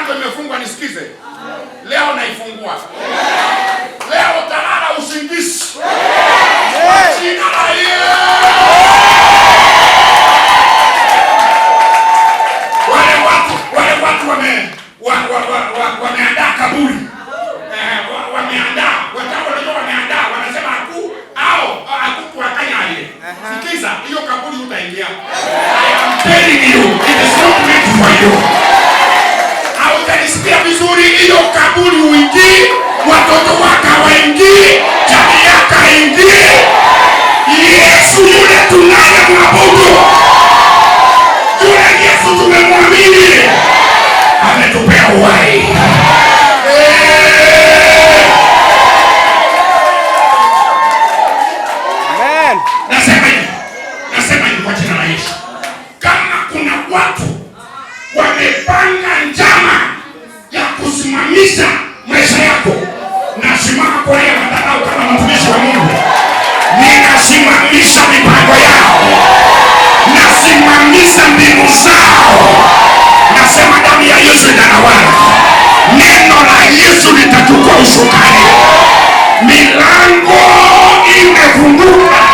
milango imefungwa, nisikize. Leo naifungua. Leo utalala usingizi. Kwa jina la Yesu. Wale watu wameandaa kaburi. Wameandaa. Watawa wanajua wameandaa. Wanasema aku au akutu wakanyaye. Sikiza, hiyo kaburi utaingia. I am telling you, it is not meant for you. Hautanisikia vizuri, hiyo kaburi uingii, watoto wako hawaingii, jamii yako haingii. Yesu yule tunayemwabudu, yule Yesu tumemwamini, ametupea uhai. Eh! Amen. Nasema hivi, nasema hivi kwa jina la Yesu, kama kuna watu wamepanga njama ya kusimamisha maisha yako, nasimama kwa hiyo madhabahu kama mtumishi wa Mungu, ninasimamisha mipango yao, nasimamisha mbinu zao, nasema damu ya Yesu itatawala, neno la Yesu litachukua usukani, milango imefunguka.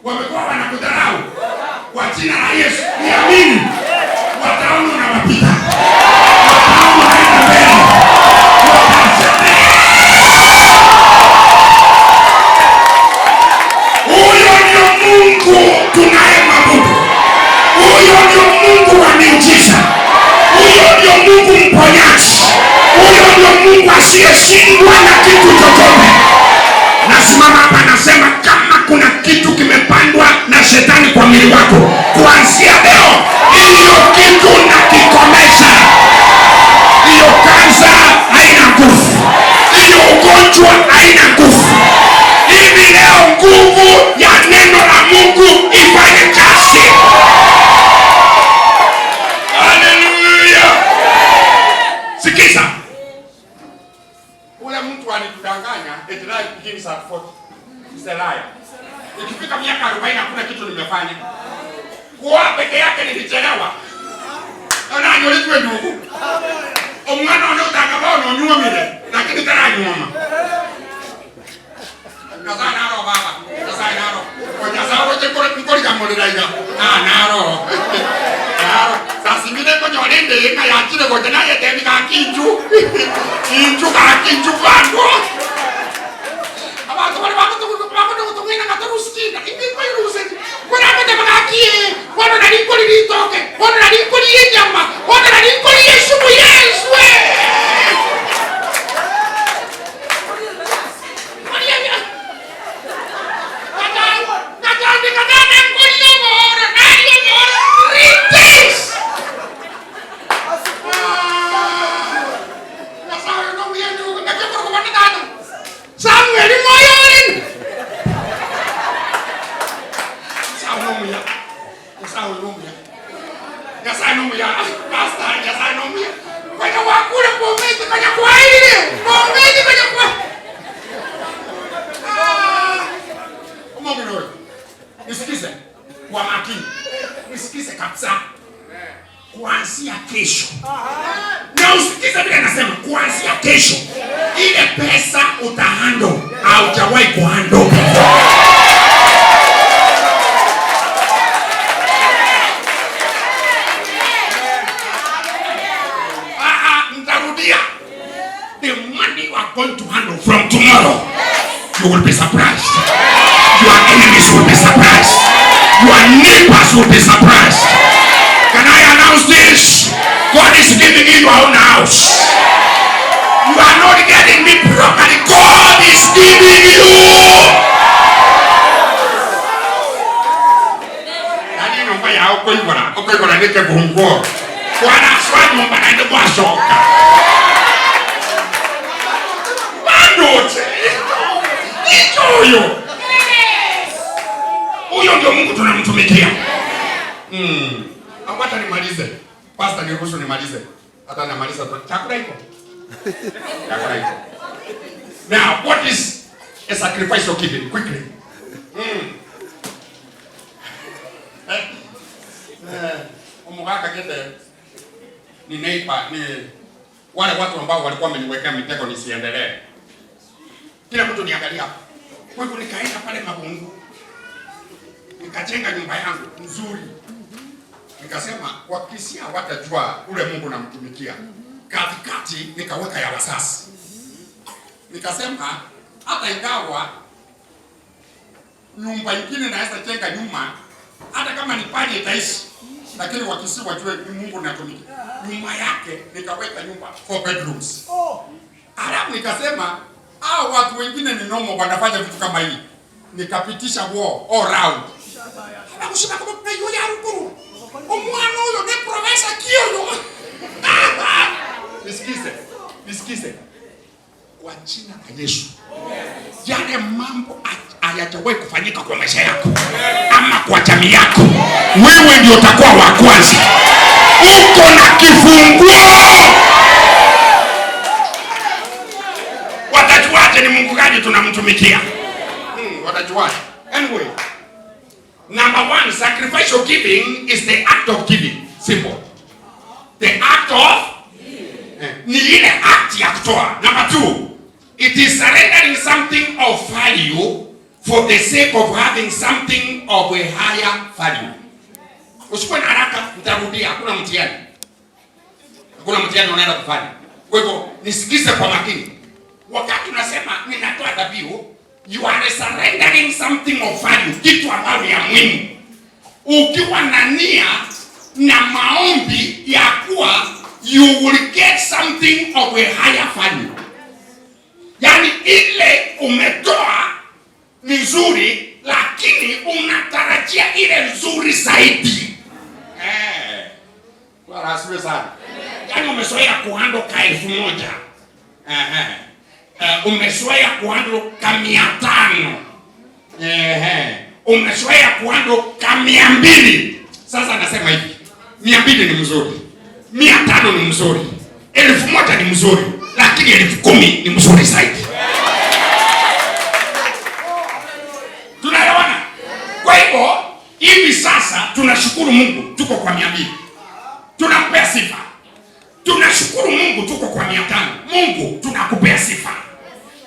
Wamekuwa wanakudharau kwa jina la Yesu, niamini, wataona unawapita, wataona unaenda mbele, watasema huyo ndio Mungu tunayemwabudu, huyo ndio Mungu wa miujiza, huyo ndio Mungu mponyaji, huyo ndio Mungu asiyeshindwa na kitu chochote. Nasimama hapa nasema, kama kuna kitu kimepandwa na shetani kwa mwili wako, kuanzia leo hiyo kitu nakikomesha. Hiyo kansa haina nguvu, hiyo ugonjwa haina nguvu. Hivi leo nguvu ya neno la Mungu ifanye kazi. Haleluya! Sikiza, ule mtu alitudanganya eti life begins at 40. It's a lie. Ikifika miaka 40 hakuna kitu nimefanya. Kuoa peke yake nilichelewa. Onanyoritwe ndugu. Omwana ono utanga bono onyuomire, lakini taranyuoma. Nyasaye naro baba. Nyasaye naro. O Nyasaye oche nkorigamorera iga. Ah, naro. Naro. Saa zingine konyora endeye ng'a yachire gocha nayetebi gaki inchu. Inchu gaki inchu bwango. Abantu bari bakutukumina ngatorusikina. Ibikoiruse. Kwena gaki bono nari nkori ritoke. Bono nari nkori enyama. Bono nari nkori esumu yeswe. Samuel moyorin. Nyasaye nomuya. Nyasaye nomuya. Nyasaye nomuya. Pastor, Nyasaye nomuya. Kwenye wakule bomezi kwenye kwaile. Bomezi kwenye kwa. Ah. Umomino wewe. Nisikize kwa makini. Nisikize kabisa. Kuanzia kesho. Na usikize vile nasema, kuanzia kesho ile pesa utahandle haujawahi kuhandle before. Ah, ah, nitarudia. The money you are going to handle from tomorrow, you will be surprised. Your enemies will be surprised. Your neighbors will be surprised. Can I announce this? God is giving you your own house. You are not getting me properly. God is giving you. Yaani nyumba ya ukoigora, ukoigora nike bungo. Bwana swa nyumba na ndio kwasoka. Bado. Hicho huyo. Huyo Huyo ndio Mungu tunamtumikia. Wacha nimalize. Pastor, niruhusu nimalize. Hata namaliza tu. Chakula iko. Chakula iko. Now, what is a sacrificial giving? Quickly. Omugaka gete ni neighbor, ni wale watu ambao walikuwa wameniwekea mitego nisiendelee. Kila mtu niangalia hapo. Kwa hivyo nikaenda pale Mabungu, nikajenga nyumba yangu nzuri. Nikasema Wakisii watajua ule Mungu namtumikia. Katikati nikaweka ya wasasi. Nikasema hata ingawa nyumba ingine naweza jenga nyuma, hata kama ni pale itaishi, lakini Wakisii wajue ni Mungu natumikia. Nyuma yake nikaweka nyumba 4 bedrooms. Alafu nikasema hao watu wengine ni nomo, wanafanya vitu kama hii. Nikapitisha wall all round. Abakushika kama kuna yoya rukuru. Omwana huyo ni profesa kioyo. Nisikize. Nisikize. Kwa jina la Yesu, yale mambo hayajawahi kufanyika kwa maisha yako ama kwa jamii yako, wewe ndio utakuwa wa kwanza. Uko na kifunguo. Watajuaje ni Mungu gani tunamtumikia? Watajuaje? Anyway, number one, sacrificial giving is the act of giving. Simple. The act of ni ile act ya kutoa. Number two, it is surrendering something of value for the sake of having something of a higher value. Usikuwe na haraka, nitarudia, hakuna mtihani. Hakuna mtihani unaenda kufanya. Kwa hivyo nisikize kwa makini. Wakati unasema ninatoa dhabihu, you are surrendering something of value, kitu ambayo ni ya muhimu. Ukiwa na nia na maombi ya kuwa you will get something of a higher value. Yaani ile umetoa ni nzuri, lakini unatarajia ile nzuri zaidi. Bwana asifiwe sana. Yaani umezoea kuhandle ka 1000. Umezoea kuhandle ka 500. Umezoea kuhandle ka 200. Sasa nasema hivi, 200 ni mzuri, 500 ni mzuri, 1000 ni mzuri, lakini 10,000 ni mzuri zaidi. Tunaelewana? Kwa hivyo hivi sasa tunashukuru Mungu tuko kwa 200. Tunampea sifa. Tunashukuru Mungu tuko kwa 500. Mungu tunakupea sifa.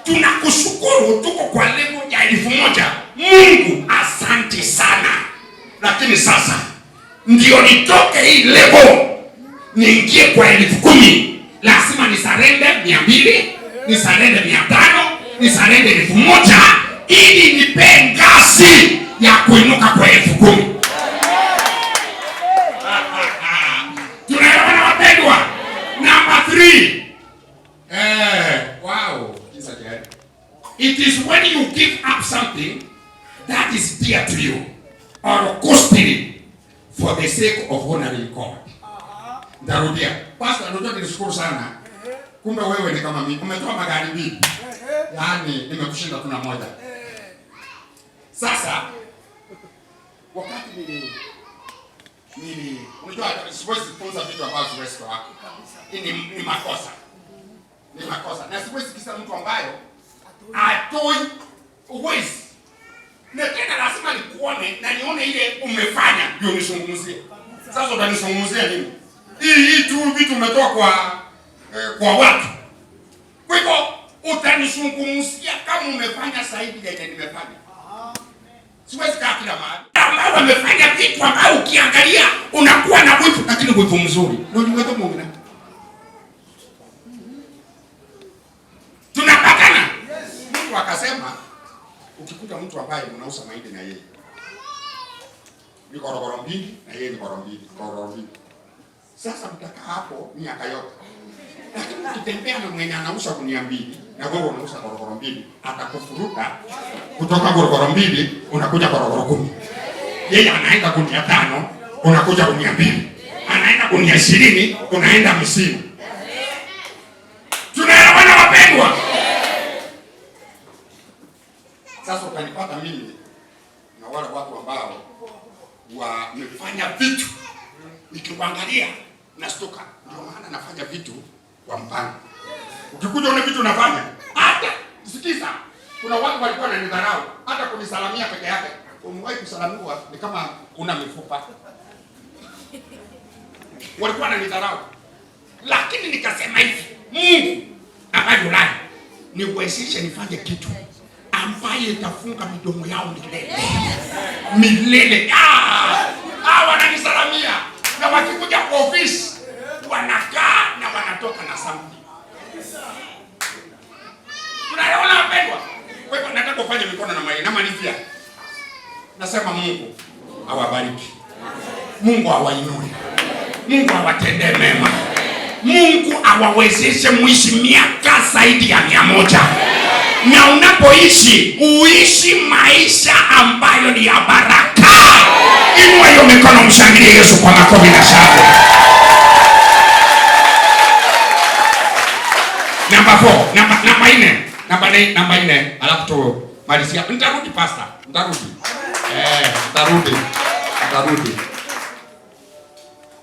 Tunakushukuru tuko kwa level ya 1000. Mungu asante sana. Lakini sasa ndio nitoke hii level niingie kwa 10,000, lazima nisurrender 200, nisurrender 500, nisurrender 1000 ili nipe ngazi ya kuinuka kwa 10,000. Tunaelewana wapendwa? Number 3. Wow. It is when you give up something that is dear to you or costly for the sake of honoring God. Nitarudia. Pastor, unajua nilishukuru sana. Kumbe wewe ni kama mimi. Umetoa magari mbili. Yaani nimekushinda tu na moja. Sasa wakati nili unajua siwezi kufunza vitu ambavyo siwezi kutoa. Hii ni makosa. Ni makosa. Na siwezi kisa mtu ambayo atoi uwezi. Na tena lazima nikuone na nione ile umefanya ndio nizungumzie. Sasa utanizungumzia nini? Hii tu vitu umetoa kwa watu. Kwa hivyo utanizungumzia kama umefanya zaidi ya yenye nimefanya. Siwezi kaa kila mahali. Ambao wamefanya vitu ambao ukiangalia unakuwa na wivu, lakini wivu mzuri. Ndio niweke Mungu na. Tunapatana. Mungu akasema ukikuta mtu ambaye unauza mahindi na yeye ni korokoro mbili na yeye ni korokoro mbili, korokoro mbili. Sasa mtakaa hapo miaka yote. Lakini ukitembea na mwenye anauza gunia mbili na wewe unauza korokoro mbili, atakufuruta kutoka korokoro mbili unakuja korokoro 10. Yeye anaenda gunia 5, unakuja gunia 2. Anaenda gunia 20, unaenda 50. Tunaelewana wapendwa? Sasa utanipata mimi na wale watu ambao Wamefanya vitu nikiwaangalia nastuka. Ndio maana nafanya vitu kwa mpango. Ukikuja une vitu nafanya, hata sikiza, kuna watu walikuwa wananidharau hata kunisalamia peke yake. Umewahi kusalamiwa ni kama una mifupa. Walikuwa wananidharau, lakini nikasema hivi, Mungu ambaye ulai niwezeshe nifanye kitu ambaye itafunga midomo yao milele milele. Wananisalamia na wakikuja kwa ofisi wanakaa na wanatoka na something. Tunaelewana wapendwa? Kwa hivyo nataka ufanye mikono na mai namalizia. Nasema Mungu awabariki. Mungu awainue. Mungu awatendee mema. Mungu awawezeshe muishi miaka zaidi ya 100. Na unapoishi uishi maisha ambayo ni ya baraka. Inua hiyo mikono, mshangilie Yesu kwa makofi na shangwe. Namba 4, namba 4, namba 4, alafu tumalizia. Nitarudi pastor, nitarudi. Nitarudi.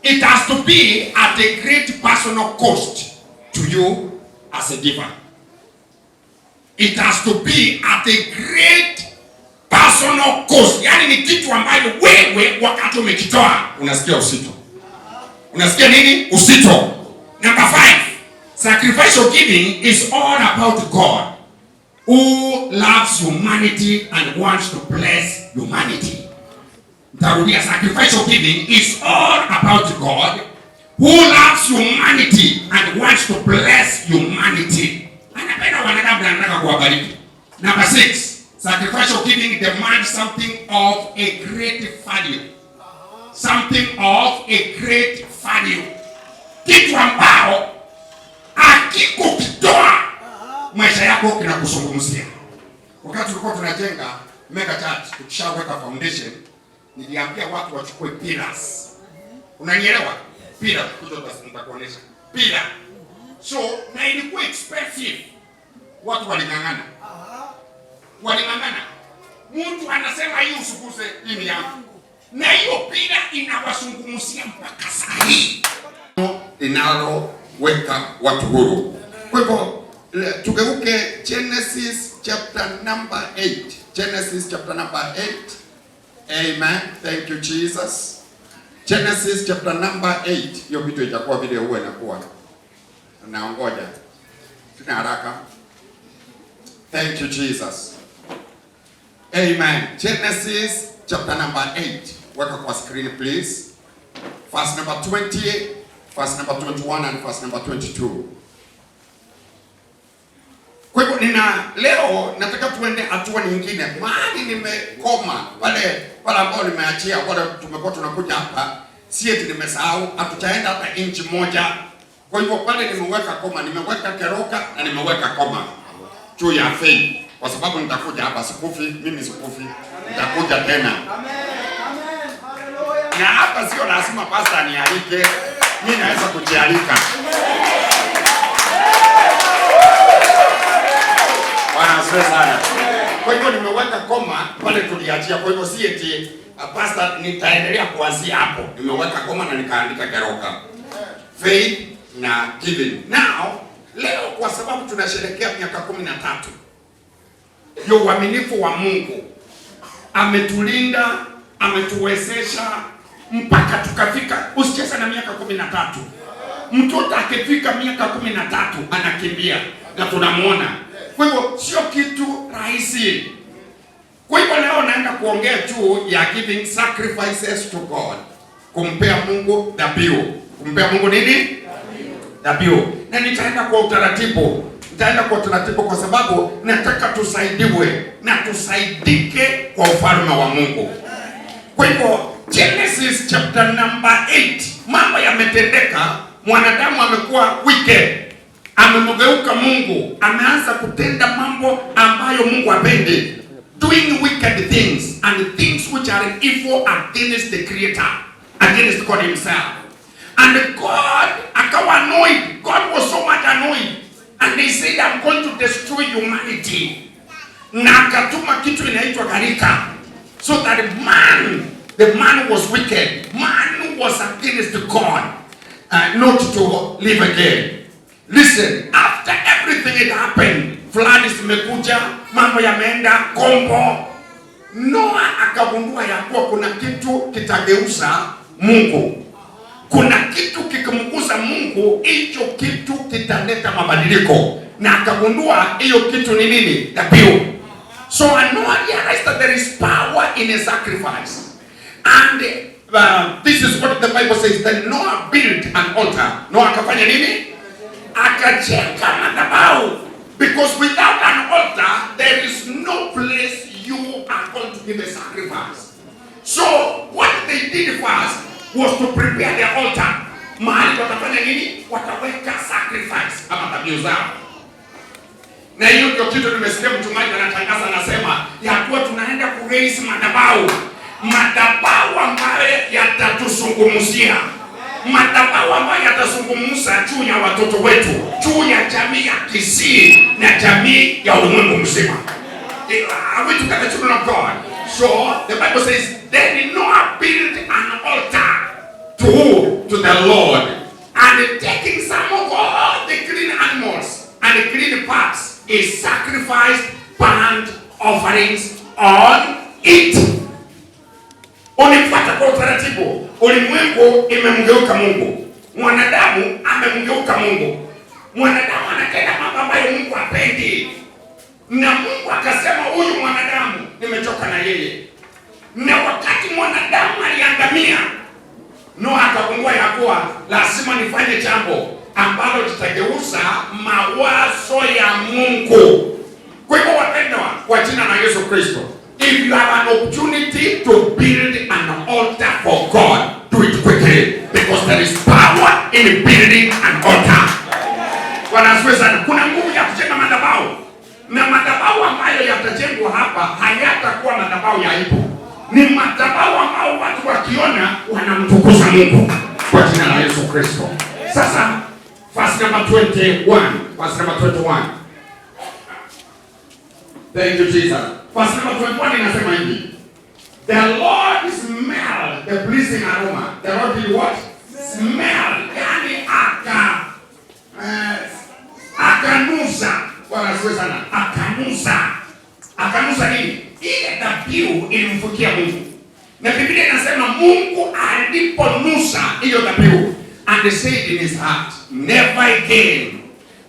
It has to be at a great personal cost to you as a giver. It has to be at a great personal cost. Yani ni kitu ambayo wewe wakati umekitoa unasikia uzito. Unasikia nini? Uzito. Number 5, sacrificial giving is all about God who loves humanity and wants to bless humanity. Nitarudia, sacrificial giving is all about God who loves humanity and wants to bless humanity. Anapenda wanadamu na anataka kuwabariki. Number 6, sacrificial giving demands something of a great value. Something of a great value. Kitu ambao akikukitoa maisha yako kinakuzungumzia. Wakati tulikuwa tunajenga mega church, tukishaweka foundation, niliambia watu wachukue pillars. Unanielewa? Pillar, kuja nitakuonyesha. Pillar. So, na ilikuwa expensive. Watu waling'ang'ana. Waling'ang'ana. Mtu anasema hii usiguse, hii ni yangu. Na hiyo pillar inawazungumzia mpaka saa hii. Linaloweka watu huru. Kwa hivyo tugeuke Genesis chapter number 8. Genesis chapter number 8. Amen. Thank you Jesus. Genesis chapter number 8. Hiyo video itakuwa vile huwa inakuwa. Naongoja. Sina haraka. Thank you Jesus. Amen. Genesis chapter number 8. Weka kwa screen please. Verse number 20, verse number 21 and verse number 22. Kwa hivyo leo nataka tuende hatua nyingine. Mahali nimekoma pale pale ambao nimeachia wale tumekuwa tunakuja hapa, si eti nimesahau, hatutaenda hata inchi moja. Kwa hivyo pale nimeweka koma, nimeweka keroka na nimeweka koma juu ya faith, kwa sababu nitakuja hapa, sikufi mimi, sikufi, nitakuja tena. Amen. Amen. Hallelujah. Na hapa sio lazima pastor nialike, mimi naweza kujialika. Bwana asifiwe sana. Kwa hivyo nimeweka koma pale tuliachia. Kwa hivyo si eti pastor nitaendelea kuanzia hapo. Nimeweka koma na nikaandika keroka. Faith na giving. Now, leo kwa sababu tunasherehekea miaka 13 ya uaminifu wa Mungu, ametulinda, ametuwezesha mpaka tukafika. Usicheze na miaka 13. Mtoto akifika miaka 13 anakimbia na tunamuona. Kwa hivyo sio kitu rahisi. Kwa hivyo leo naenda kuongea juu ya giving sacrifices to God. Kumpea Mungu dhabihu. Kumpea Mungu nini? Dhabihu. Na nitaenda kwa utaratibu. Nitaenda kwa utaratibu kwa sababu nataka tusaidiwe na tusaidike kwa ufalme wa Mungu. Kwa hivyo Genesis chapter number 8, mambo yametendeka, mwanadamu amekuwa wicked, amemgeuka Mungu, ameanza kutenda mambo ambayo Mungu hapendi, doing wicked things and things which are evil against the creator, against God himself. And God akawa annoyed. God was so much annoyed. And he said, I'm going to destroy humanity. Na akatuma kitu inaitwa gharika, so that man, the The man was wicked. Man was against God, not to live again. Listen, after everything had happened, flood zimekuja, mambo yameenda kombo. Noah akagundua ya kuwa kuna kitu kitageuza Mungu. Kuna kitu kikimgusa Mungu, hicho kitu kitaleta mabadiliko, na akagundua hiyo kitu ni nini? Dhabihu. So Noah realized that there is power in a sacrifice. And this is what the Bible says, that Noah built an altar. Noah akafanya nini? Akajenga madhabahu. Because without an altar, there is no place you are going to give a sacrifice. So what they did first was to prepare the altar. Mahali watafanya nini? Wataweka sacrifice ama dhabihu zao. Na hiyo ndio kitu nimesikia mchungaji anatangaza, anasema ya kuwa tunaenda kuraise madhabahu, madhabahu ambayo yatatuzungumzia, madhabahu ambayo yatazungumza juu ya watoto wetu, juu ya jamii ya Kisii na jamii ya ulimwengu mzima. Are we together, children of God? So the Bible says, then Noah built an altar to who? To the Lord. And taking some of all the clean animals and the clean parts, he sacrificed burnt offerings on it. Unifuata kwa utaratibu. Ulimwengu imemgeuka Mungu, mwanadamu amemgeuka Mungu, mwanadamu anatenda mambo ambayo Mungu hapendi, na Mungu akasema, huyu mwanadamu nimechoka na yeye. Na wakati mwanadamu aliangamia, Noa akagundua ya kuwa lazima nifanye jambo ambalo litageuza mawazo ya Mungu. Kwa hivyo wapendwa, kwa jina la Yesu Kristo, if you have an opportunity to build an altar for God, do it quickly because there is power in building an altar. Bwana asifiwe sana. Kuna nguvu ya kujenga madhabahu, na madhabahu ambayo yatajengwa hapa hayatakuwa madhabahu ya aibu. Ni madhabahu ambao watu wakiona wanamtukuza Mungu kwa jina la Yesu Kristo. Sasa verse number 21, verse number 21. Thank you, Jesus. Verse number 21 inasema hivi. The Lord smelled the pleasing aroma. The Lord did what? Smell. Yani akanusa. Bwana asifiwe sana. Akanusa. Akanusa nini? Ile dhabihu ilimfikia Mungu. Na Biblia inasema Mungu aliponusa hiyo dhabihu, and he said in his heart, "Never again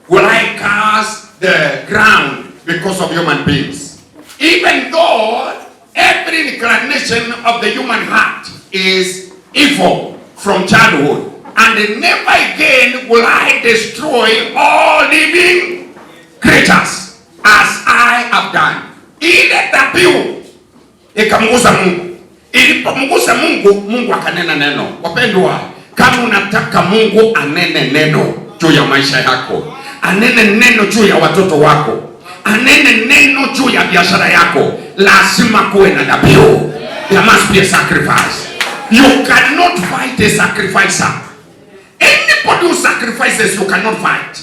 will I curse the ground because of human beings. Even though every inclination of the human heart is evil from childhood, and never again will I destroy all living creatures as I have done." Ile dhabihu ikamgusa Mungu. Ilipomgusa Mungu, Mungu akanena neno. Wapendwa, kama unataka Mungu anene neno juu ya maisha yako, anene neno juu ya watoto wako, anene neno juu ya biashara yako, lazima kuwe na dhabihu. There must be a sacrifice. You cannot fight a sacrificer. Anybody who sacrifices, you cannot fight.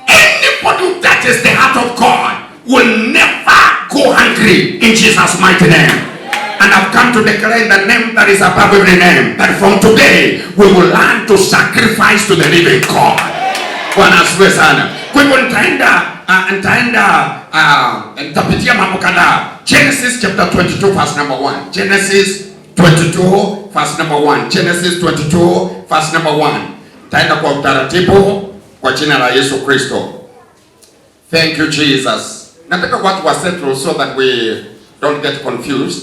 Anybody who touches the heart of God will never go hungry in Jesus' mighty name. And I've come to declare in the name that is above every name that from today we will learn to sacrifice to the living God. Bwana asifiwe sana. Kwa hivyo nitaenda, nitapitia mambo kadhaa. Genesis chapter 22 verse number 1. Genesis 22 verse number 1. Genesis 22 verse number 1. Taenda kwa utaratibu kwa jina la Yesu Kristo. Thank you, Jesus. Nataka watu wa settle so that we don't get confused.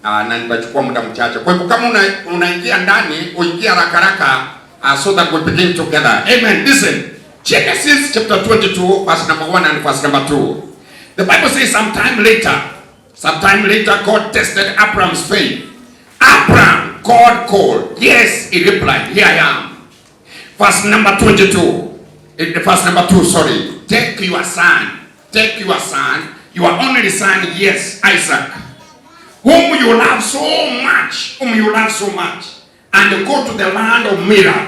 Na nitachukua muda mchache. Kwa hivyo kama unaingia ndani, uingie haraka haraka so that we begin together. Amen. Listen. Genesis chapter 22 verse number 1 and verse number 2. The Bible says sometime later God tested Abraham's faith. "Abraham," God called. "Yes," he replied, "here I am." Verse number 22. Verse number 2, sorry. "Take your son, take your son, your only son, yes, Isaac, whom you love so much, whom you love so much, and go to the land of Moriah.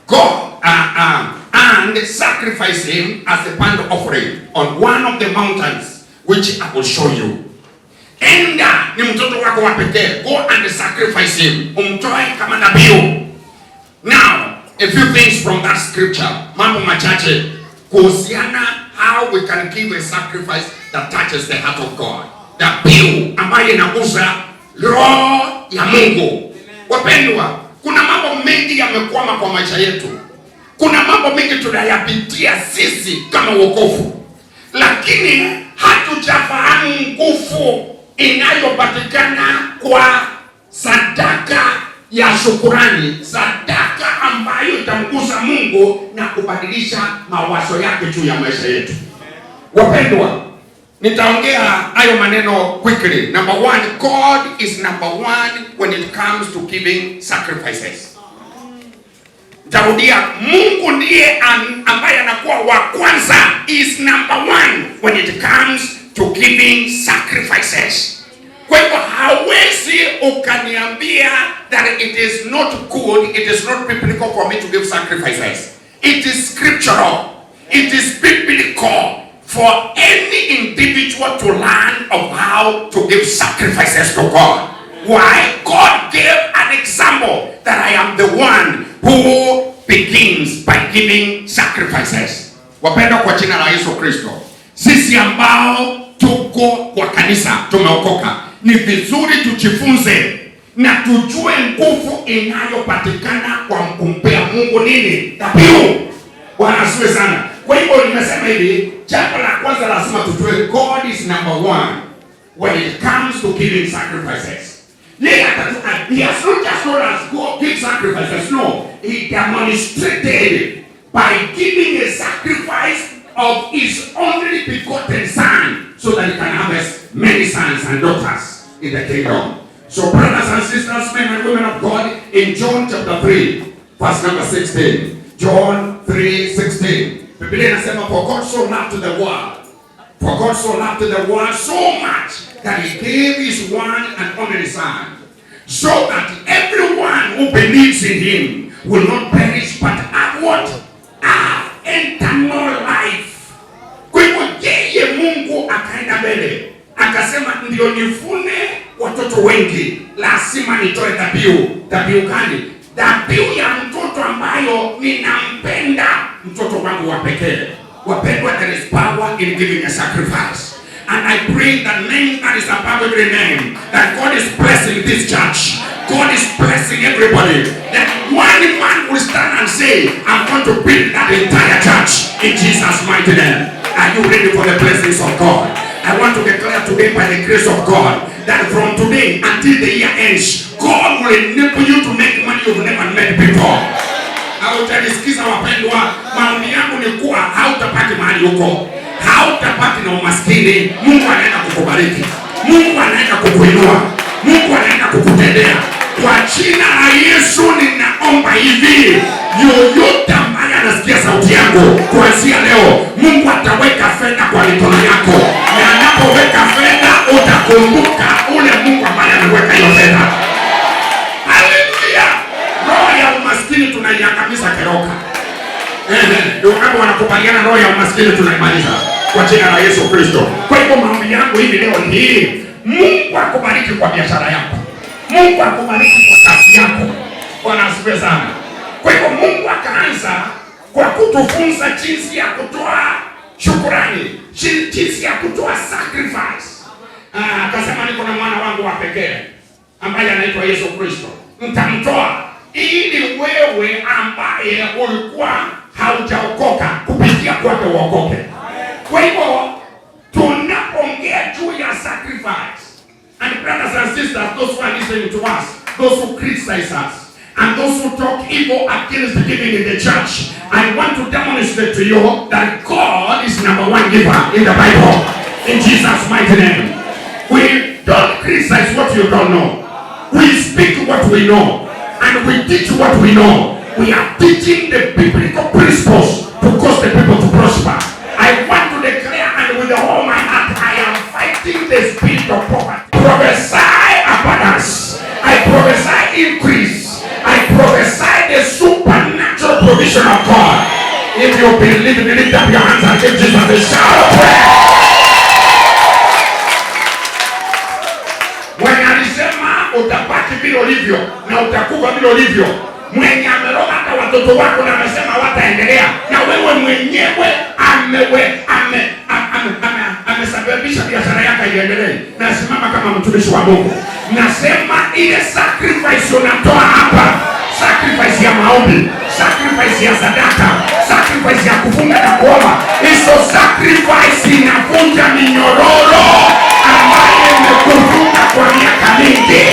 Go and sacrifice him as a burnt offering on one of the mountains which I will show you." Enda, ni mtoto wako wa pekee, go and sacrifice him, umtoe kama dhabihu. Now, a few things from that scripture, mambo machache kuhusiana how we can give a sacrifice that touches the heart of God, dhabihu ambayo inagusa roho ya Mungu. Wapendwa, kuna mambo mengi yamekwama kwa maisha yetu. Kuna mambo mengi tunayapitia sisi kama wokovu, lakini hatujafahamu nguvu inayopatikana kwa sadaka ya shukurani, sadaka ambayo itamgusa Mungu na kubadilisha mawazo yake juu ya maisha yetu. Wapendwa, nitaongea hayo maneno quickly. Number one, God is number one when it comes to giving sacrifices. Nitarudia, Mungu ndiye ambaye anakuwa wa kwanza, is number one when it comes to giving sacrifices. Kwa hivyo hawezi ukaniambia that it is not good, it is not biblical for me to give sacrifices. It is scriptural. It is biblical for any individual to learn of how to give sacrifices to God. Why? God gave an example that I am the one who begins by giving sacrifices. Wapendwa, kwa jina la Yesu Kristo, sisi ambao tuko kwa kanisa tumeokoka, ni vizuri tujifunze na tujue nguvu inayopatikana kwa kumpea Mungu nini? Dhabihu. Bwana asifiwe sana. Kwa hivyo nimesema hivi, jambo la kwanza lazima tujue God is number one when it comes to giving sacrifices. Yeye he has not just told us go give sacrifices. No, he demonstrated by giving a sacrifice of his only begotten son so that he can harvest many sons and daughters in the kingdom. So, brothers and sisters, men and women of God, in John chapter 3, verse number 16. John 3 16. Biblia inasema, "For God so loved the world. For God so loved the world so much that he gave his one and only Son, so that everyone who believes in him will not perish but have what? Have eternal life." Kwa hivyo yeye Mungu akaenda mbele akasema, ndio nivune watoto wengi, lazima nitoe dhabihu. Dhabihu gani? Dhabihu ya mtoto ambayo ninampenda, mtoto wangu wa pekee. Wapendwa, there is power in giving a sacrifice. And I pray the name that is above every name, that God is blessing this church. God is blessing everybody. That one man will stand and say, "I'm going to build that entire church in Jesus' mighty name." Are you ready for the blessings of God? I want to declare today by the grace of God that from today until the year ends, God will enable you to make money you've never made before. Hautanisikiza wapendwa, maombi yangu ni kuwa hautabaki mahali huko, hautabaki na umaskini. Mungu anaenda kukubariki, Mungu anaenda kukuinua, Mungu anaenda kukutendea. Kwa jina la Yesu ninaomba hivi, yoyote ambaye anasikia sauti yangu kuanzia leo, Mungu ataweka fedha kwa mikono yako, na anapoweka fedha utakumbuka ule Mungu ambaye ameweka hiyo fedha. Haleluya! Roho ya umaskini tunaiangamiza keroka. Ehe, ndio kama wanakubaliana, roho ya umaskini tunaimaliza kwa jina la Yesu Kristo. Kwa hivyo maombi yangu hivi leo ni hii: Mungu akubariki kwa biashara yako, Mungu akubariki kwa kazi yako. Bwana asifiwe sana. Kwa hivyo Mungu akaanza kwa kutufunza jinsi ya kutoa shukurani, jinsi ya kutoa sacrifice. Ah, akasema niko na mwana wangu wa pekee ambaye anaitwa Yesu Kristo, nitamtoa ili wewe ambaye ulikuwa haujaokoka kupitia kwake uokoke. Kwa hivyo tunapoongea juu ya sacrifice, and brothers and sisters, those who are listening to us, those who criticize us, and those who talk evil against the giving in the church, I want to demonstrate to you that God is number one giver in the Bible. In Jesus' mighty name. We don't criticize what you don't know. We speak what we know. And we teach what we know. We are teaching the biblical principles to cause the people to prosper. I want to declare, and with all my heart, I am fighting the spirit of poverty. Prophesy abundance. I prophesy increase. I prophesy the supernatural provision of God. If you believe it, lift up your hands and give Jesus a shout of prayer. ulivyo na utakufa vile ulivyo. Mwenye ameroga hata watoto wako na amesema wataendelea, na wewe mwenyewe amesababisha biashara yako iendelee. Nasimama kama mtumishi wa Mungu, nasema ile sacrifice unatoa hapa, sacrifice ya maombi, sacrifice ya sadaka, sacrifice ya kufunga na kuomba, hizo sacrifice inavunja minyororo ambayo imekufunga kwa miaka mingi.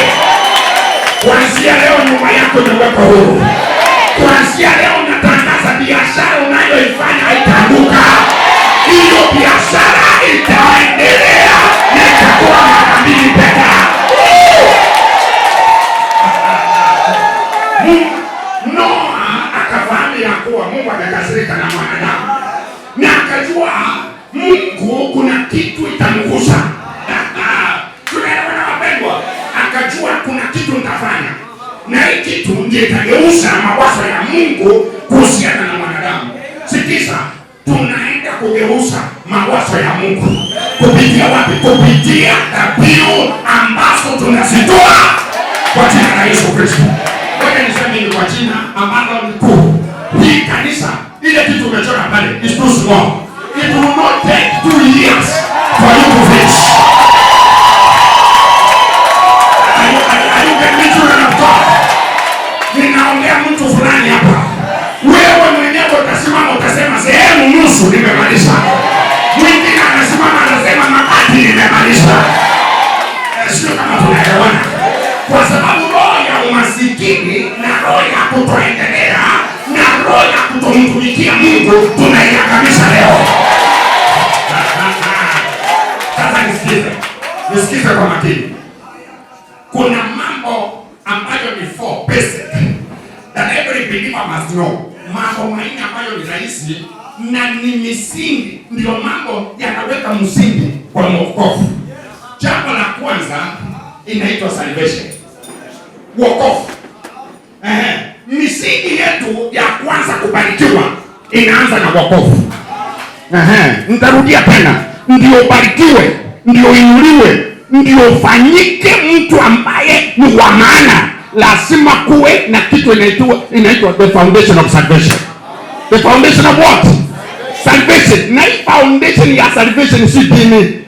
Kuanzia leo nyumba yako imewekwa huru. Kuanzia leo natangaza biashara unayoifanya haitaanguka. Hiyo biashara itaendelea na itakuwa mara mbili tena. Noa akafahamu ya kuwa Mungu amekasirika na mwanadamu, na akajua Mungu kuna kitu itamgusa. Tunaelewana wapendwa? Akajua kuna kitu nitafanya, na hii kitu ndiyo itageuza mawazo ya Mungu kuhusiana na mwanadamu. Sikiza, tunaenda kugeuza mawazo ya Mungu kupitia wapi? Kupitia dhabihu ambazo tunazitoa kwa jina la Yesu Kristo. Ngoja niseme hivi kwa jina ambalo ni kuu. Hii kanisa, ile kitu umechora pale is too small. It will not take 2 years for you to finish. Are you getting me, children of God? Ninaongea mtu fulani hapa. Wewe mwenyewe utasimama utasema sehemu nusu nimemaliza. Mwingine anasimama anasema mabati nimemaliza. Sio kama tunaelewana. Kwa sababu roho ya umasikini na roho ya kutoendelea na roho ya kutomtumikia Mungu tunaiangamiza leo. Sasa nisikize, nisikize kwa makini. Kuna mambo ambayo ni four basic that every believer must know. Mambo manne ambayo ni rahisi na ni misingi, ndio mambo yanaweka msingi kwa mwokovu. Jambo la kwanza inaitwa salvation, wokovu. Ehe, misingi yetu ya kwanza kubarikiwa inaanza na wokovu. Ehe, nitarudia tena, ndio ubarikiwe, ndio inuliwe, ndio ufanyike mtu ambaye ni wa maana, lazima kuwe na kitu inaitwa the foundation of salvation. The foundation of what? Salvation. Na hii foundation ya salvation si dini,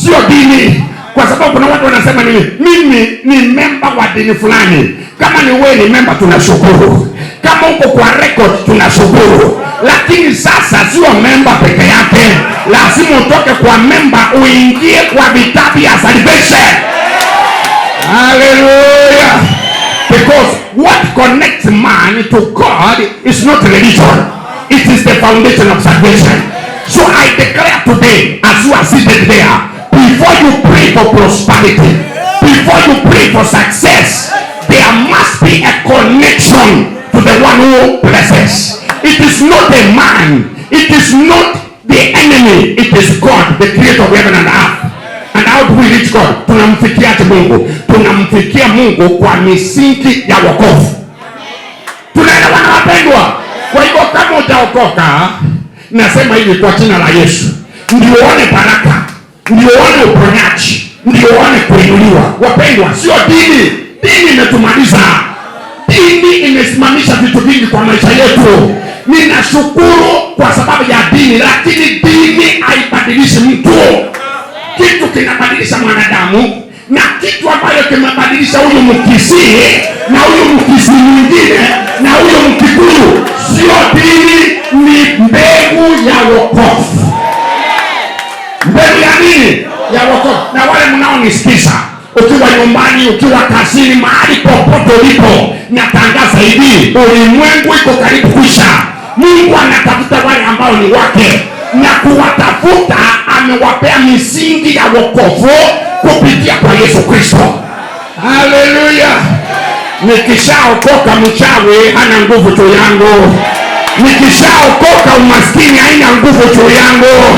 sio dini, kwa sababu kuna watu wanasema nini, mimi ni member wa dini fulani. Kama ni wewe ni member, tunashukuru. Kama uko kwa record, tunashukuru. Lakini sasa sio member peke yake, lazima utoke kwa member uingie kwa vitabu ya salvation. Hallelujah. Because what connects man to God is not religion. It is the foundation of salvation. So I declare today, as you are seated there, before you pray for prosperity, before you pray for success, there must be a connection to the one who blesses. It is not a man, it is not the enemy, it is God, the creator of heaven and earth. And how do we reach God? Tunamfikiaje Mungu? Tunamfikia Mungu kwa misingi ya wokovu. Tunaelewana wapendwa? Kwa hivyo kama hujaokoka, nasema hivi kwa jina la Yesu, ndio uone baraka, ndio uone uponyaji, ndio uone kuinuliwa. Wapendwa, sio dini. Dini imetumaliza. Dini imesimamisha vitu vingi kwa maisha yetu. Ninashukuru kwa sababu ya dini, lakini dini haibadilishi mtu. Kitu kinabadilisha mwanadamu na kitu ambayo kimebadilisha huyu Mkisii na huyu Mkisii mwingine na huyu Mkikuyu sio dini, ni mbegu ya wokovu. Mbegu ya nini? Ya wokovu. Na wale mnaonisikiza, ukiwa nyumbani, ukiwa kazini, mahali popote ulipo, natangaza hivi, ulimwengu iko karibu kuisha. Mungu anatafuta wale ambao ni wake, na kuwatafuta amewapea misingi ya wokovu kupitia kwa Yesu Kristo. Haleluya! Nikishaokoka mchawi hana nguvu juu yangu. Nikishaokoka umaskini haina nguvu juu yangu.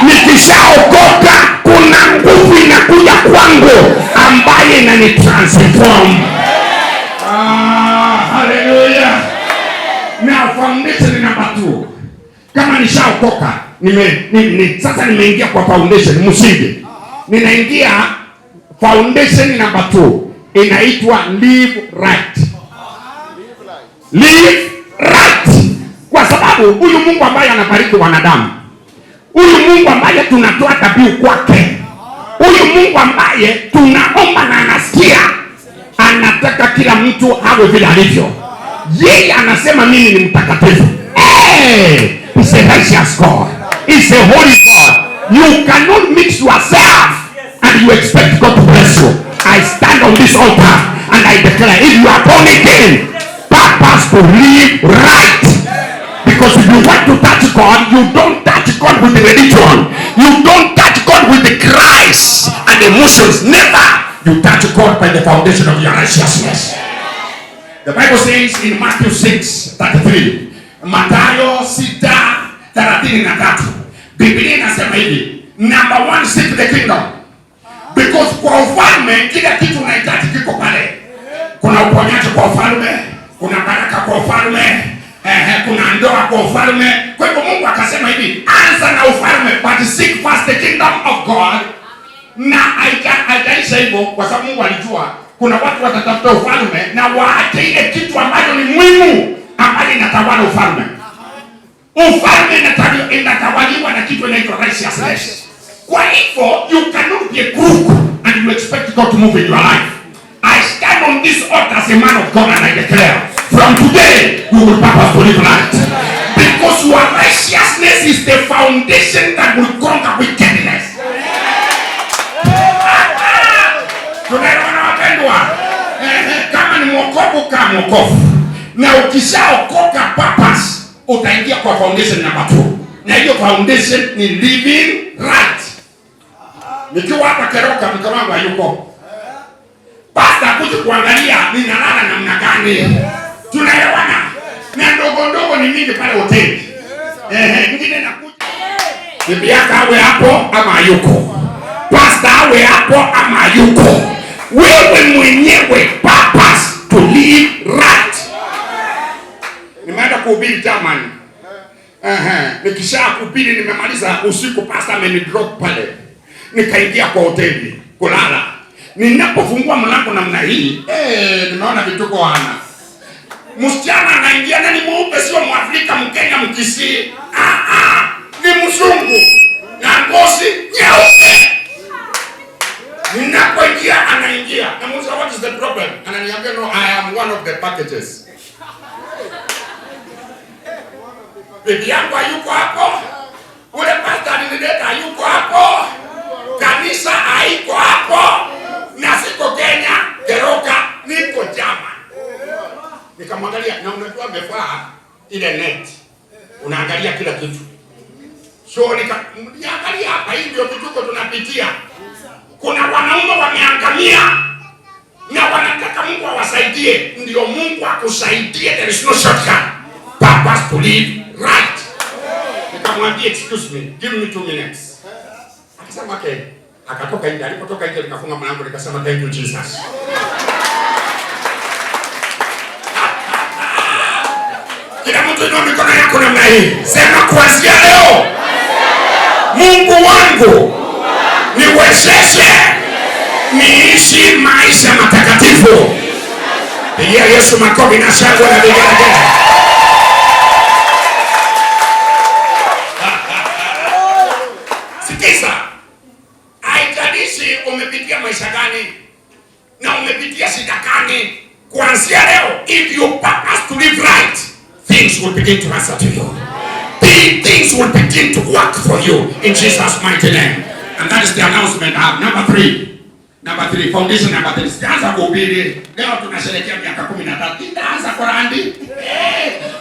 Nikishaokoka kuna nguvu inakuja kwangu ambaye inanitransform. Ah, haleluya! Now foundation number two. Kama nishaokoka sasa nimeingia kwa foundation msingi, ninaingia foundation number two. inaitwa live right. Live right. Kwa sababu huyu Mungu ambaye anabariki wanadamu, huyu Mungu ambaye tunatoa dhabihu kwake, huyu Mungu ambaye tunaomba na anasikia, anataka kila mtu awe vile alivyo. Yeye anasema mimi ni mtakatifu. Hey, he's a righteous God. He's a holy God. You cannot mix yourself and you expect God to bless you. I stand on this altar and I declare, if you are born again, purpose to live right. Because if you want to touch God, you don't touch God with the religion. You don't touch God with the cries and emotions. Never. You touch God by the foundation of your righteousness. The Bible says in Matthew 6:33, Mathayo 6:33, Biblia inasema hivi, number one, seek the kingdom. Because kwa ufalme kila kitu unahitaji kiko pale. Kuna uponyaji kwa ufalme, kuna baraka kwa ufalme, kuna ndoa kwa ufalme. Kwa hivyo Mungu akasema hivi, anza na ufalme, but seek first the kingdom of God. Na haijaisha hivyo, kwa sababu Mungu alijua kuna watu watatafuta ufalme na waache ile kitu ambayo ni muhimu, ambayo inatawala ufalme. Ufalme inatawaliwa na kitu inaitwa righteousness. Kwa hivyo you cannot be a crook and you expect God to move in your life. I stand on this altar as a man of God and I declare, from today you will purpose to live right. Because your righteousness is the foundation that will conquer wickedness. Tunaelewana wapendwa? Kama ni mwokovu, kama mwokovu. Na ukishaokoka purpose, utaingia kwa foundation number 2. Na hiyo foundation ni living right. Nikiwa hapa Keroka, mke wangu hayuko. Pastor kuja kuangalia ninalala namna gani. Tunaelewana? Na ndogo ndogo ni mingi pale hoteli. Mwingine nakuja. Bibi yako awe hapo ama hayuko. Pastor awe hapo ama hayuko. Wewe mwenyewe purpose to live right. Nimeenda kuhubiri Germany. Nikisha kuhubiri nimemaliza usiku, pastor amenidrop pale. Nikaingia kwa hoteli kulala. Ninapofungua mlango namna hii, nimeona vituko wana. Msichana anaingia na ni mweupe, sio Mwafrika, Mkenya, Mkisii. Ni mzungu na ngozi nyeupe. Ninapoingia anaingia. Namuuliza, what is the problem? Ananiambia, no, I am one of the packages. Bibi yangu hayuko hapo. Ule pastor alinileta hayuko hapo. Kanisa haiko hapo. Na siko Kenya, Keroka, niko Germany. Nikamwangalia, na unajua amevaa ile net. Unaangalia kila kitu. So niangalia hapa, hii ndio vituko tunapitia. Kuna wanaume wameangamia na wanataka Mungu awasaidie. Ndio Mungu akusaidie, there is no shortcut. Purpose to live right. Nikamwambia, excuse me, give me 2 minutes. Akasema okay. Akatoka nje. Alipotoka nje nikafunga mlango nikasema thank you Jesus. Kila mtu inua mikono yako namna hii. Sema kuanzia leo, Mungu wangu niwezeshe niishi maisha matakatifu. Pigia Yesu makofi na shangwe na vigelegele. Sikiza, haijalishi umepitia maisha gani na umepitia shida gani, kuanzia leo, if you purpose to live right, things will begin to answer to you. Things will begin to work for you in Jesus' mighty name. And that is the announcement I have. Number three, foundation number 3. Sijaanza kuhubiri. Leo tunasherehekea miaka 13. Nitaanza Korandi.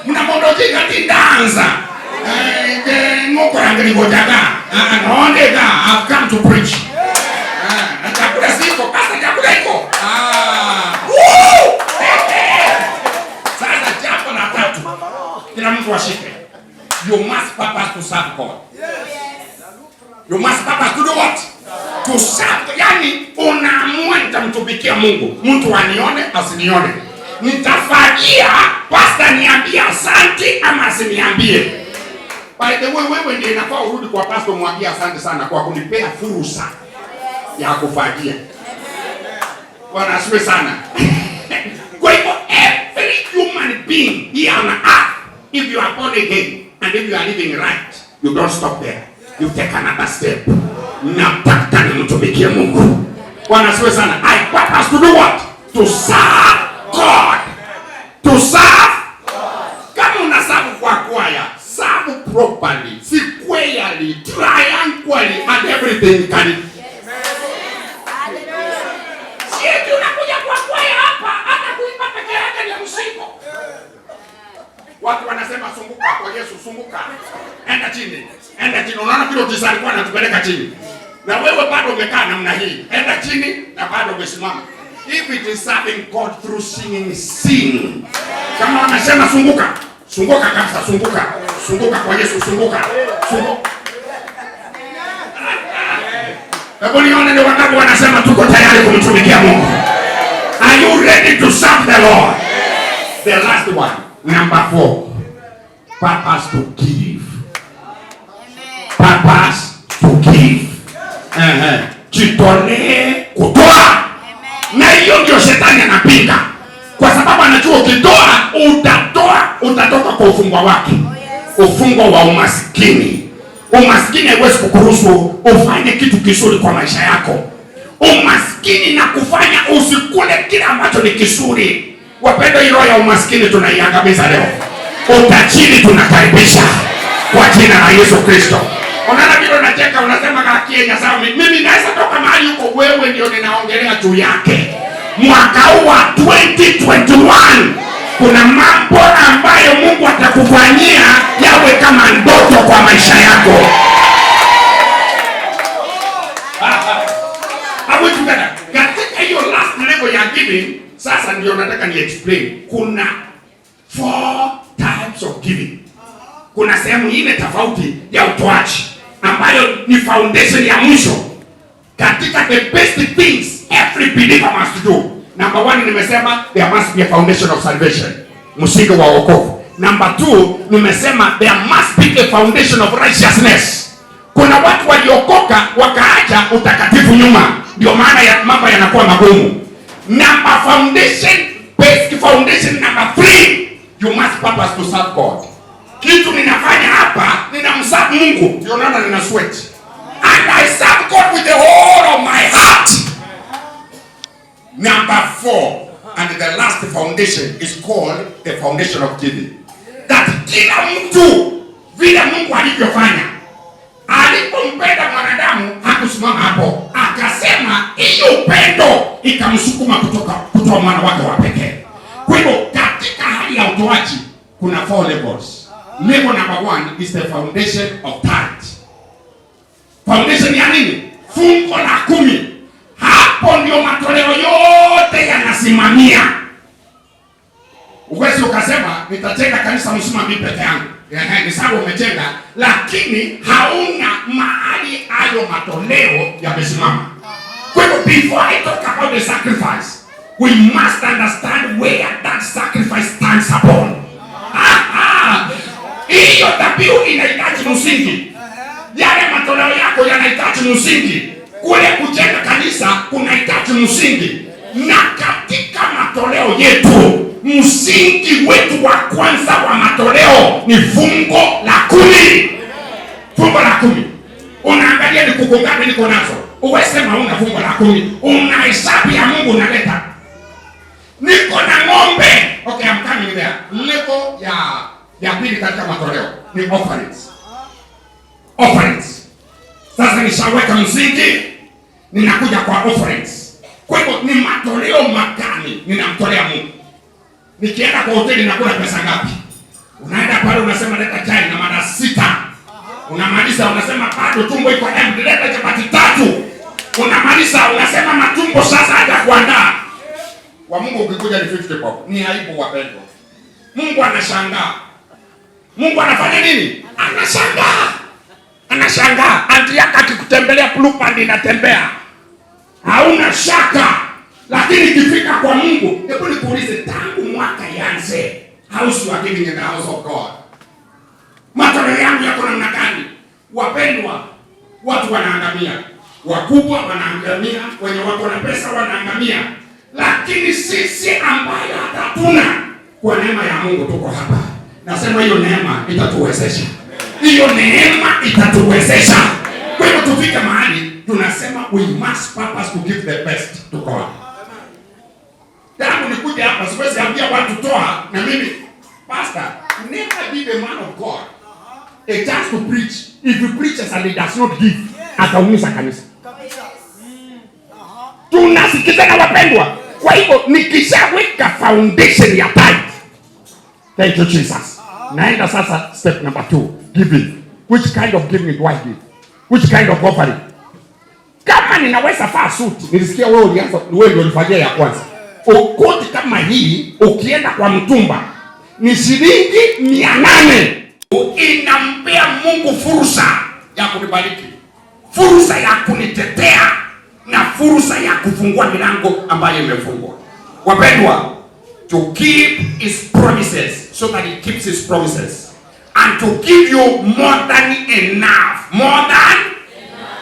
Mnamondojika nitaanza. Ngokorandi ngojaga. Naondega. I've come to preach. Na chakula siko, pasta chakula iko. Woo! Sasa jambo la tatu. Kila mtu ashike. You must purpose to serve God. You must purpose to do what? To serve. Yani unaamua nitamtumikia Mungu. Mtu anione asinione. Nitafagia pastor niambie asante ama asiniambie. By the way, wewe ndiye inafaa urudi kwa pastor mwambie asante sana kwa kunipea fursa ya kufagia. Bwana asifiwe sana. Kwa hivyo every human being here on earth, if you are born again and if you are living right, you don't stop there. You take another step. Nataka nimtumikie Mungu. Bwana asifiwe sana. I purpose to do what? To serve God. To serve. Kama una serve kwa kwaya, serve properly, squarely, triangularly, and everything can. Si eti unakuja kwa kwaya hapa, hata kuimba peke yake ni mzigo. Watu wanasema zunguka kwa Yesu, zunguka. Enda chini, enda chini. Unaona vile Otisa alikuwa anatupeleka chini. Na wewe bado umekaa namna hii. Enda chini na bado umesimama. If it is serving God through singing, sing. Kama wamesema zunguka, zunguka kabisa, zunguka. Zunguka kwa Yesu, zunguka. Zunguka. Hebu nione ni wangapi wanasema tuko tayari kumtumikia Mungu. Are you ready to serve the Lord? The last one, number 4. Purpose to give. Purpose to give. Jitolee kutoa. Na hiyo ndio shetani anapinga, kwa sababu anajua ukitoa utatoa, utatoka kwa ufungwa wake, ufungwa wa umaskini. Umaskini haiwezi kukuruhusu ufanye kitu kizuri kwa maisha yako. Umaskini na kufanya usikule kile ambacho ni kizuri. Wapendwa, hii roho ya umaskini tunaiangamiza leo. Utajiri tunakaribisha kwa jina la Yesu Kristo. Unaona vile unacheka unasema kakie sawa, mimi naweza toka mahali huko, wewe ndio ninaongelea juu yake. Mwaka huu wa 2021 kuna mambo ambayo Mungu atakufanyia yawe kama ndoto kwa maisha yako. Are we together? Katika hiyo last level ya giving, sasa ndio nataka ni explain. Kuna 4 types of giving. Kuna sehemu nne tofauti ya utoaji ambayo ni foundation ya mwisho katika the best things every believer must do. Number 1, nimesema there must be a foundation of salvation, msingi wa wokovu. Number 2, nimesema there must be a foundation of righteousness. Kuna watu waliokoka wakaacha utakatifu nyuma, ndio maana ya mambo yanakuwa magumu. Number foundation, basic foundation number 3, you must purpose to serve God. Kitu ninafanya hapa, ninamserve Mungu, ndio naona nina sweat. And I serve God with the whole of my heart. Number 4, and the last foundation is called the foundation of giving. That kila mtu vile Mungu alivyofanya, alipompenda mwanadamu hakusimama hapo, akasema hiyo upendo ikamsukuma kutoa mwana wake wa pekee. Kwa hivyo katika hali ya utoaji kuna 4 levels. Level number 1 is the foundation of tithe. Foundation ya nini? Fungo la 10. Hapo ndio matoleo yote yanasimamia. Uwezi ukasema nitajenga kanisa mzima mimi peke yangu. Ehe, ni sawa umejenga, lakini hauna mahali hayo matoleo yamesimama. Kwa hivyo before I talk about the sacrifice, we must understand where that sacrifice stands upon. Hiyo dhabihu inahitaji msingi. Yale matoleo yako yanahitaji msingi. Kule kujenga kanisa kunahitaji msingi. Na katika matoleo yetu, msingi wetu wa kwanza wa matoleo ni fungo la 10. Fungo la 10. Unaangalia ni kuku ngapi niko nazo. Uwesema una fungo la 10. Una hesabu ya Mungu unaleta. Niko na ng'ombe. Okay, I'm coming there. Level ya pili katika matoleo ni offerings. Offerings. Sasa nishaweka msingi, ninakuja kwa offerings. Kwa hivyo ni matoleo magani ninamtolea Mungu? Nikienda kwa hoteli nakula pesa ngapi? Unaenda pale unasema leta chai na mara 6. Unamaliza unasema bado tumbo iko empty, leta chapati 3. Unamaliza unasema matumbo sasa hajakuandaa. Kwa Mungu ukikuja ni 50 bob. Ni aibu wapendwa. Mungu anashangaa. Mungu anafanya nini? Anashangaa. Anashangaa. Anti yako akikutembelea Blue Band inatembea. Hauna shaka. Lakini ikifika kwa Mungu, hebu nikuulize, tangu mwaka ianze, house you are giving in the house of God, matoleo yangu yako namna gani? Wapendwa, watu wanaangamia. Wakubwa wanaangamia, wenye wako na pesa wanaangamia. Lakini sisi ambaye hatuna, kwa neema ya Mungu tuko hapa. Nasema hiyo neema itatuwezesha, hiyo neema itatuwezesha. Kwa hivyo tufike mahali tunasema we must purpose to give the best to God. Tangu nikuja hapa siwezi ambia watu toa, na mimi pastor, never give a man of God a chance to preach. If he preaches and he does not give, ataumiza kanisa. Kabisa. Tunasikizana wapendwa? Kwa hivyo nikishaweka foundation ya tithe, thank you Jesus, naenda sasa step number 2, giving. Which kind of giving do I give? Which kind of offering? Kama ninaweza vaa suti, nilisikia wewe ulianza, wewe ndio ulifanyia ya kwanza. Ukoti kama hii ukienda kwa mtumba ni shilingi 800. Inampea Mungu fursa ya kunibariki, fursa ya kunitetea na fursa ya kufungua milango ambayo imefungwa. Wapendwa, to keep his promises so that he keeps his promises and to give you more than enough, more than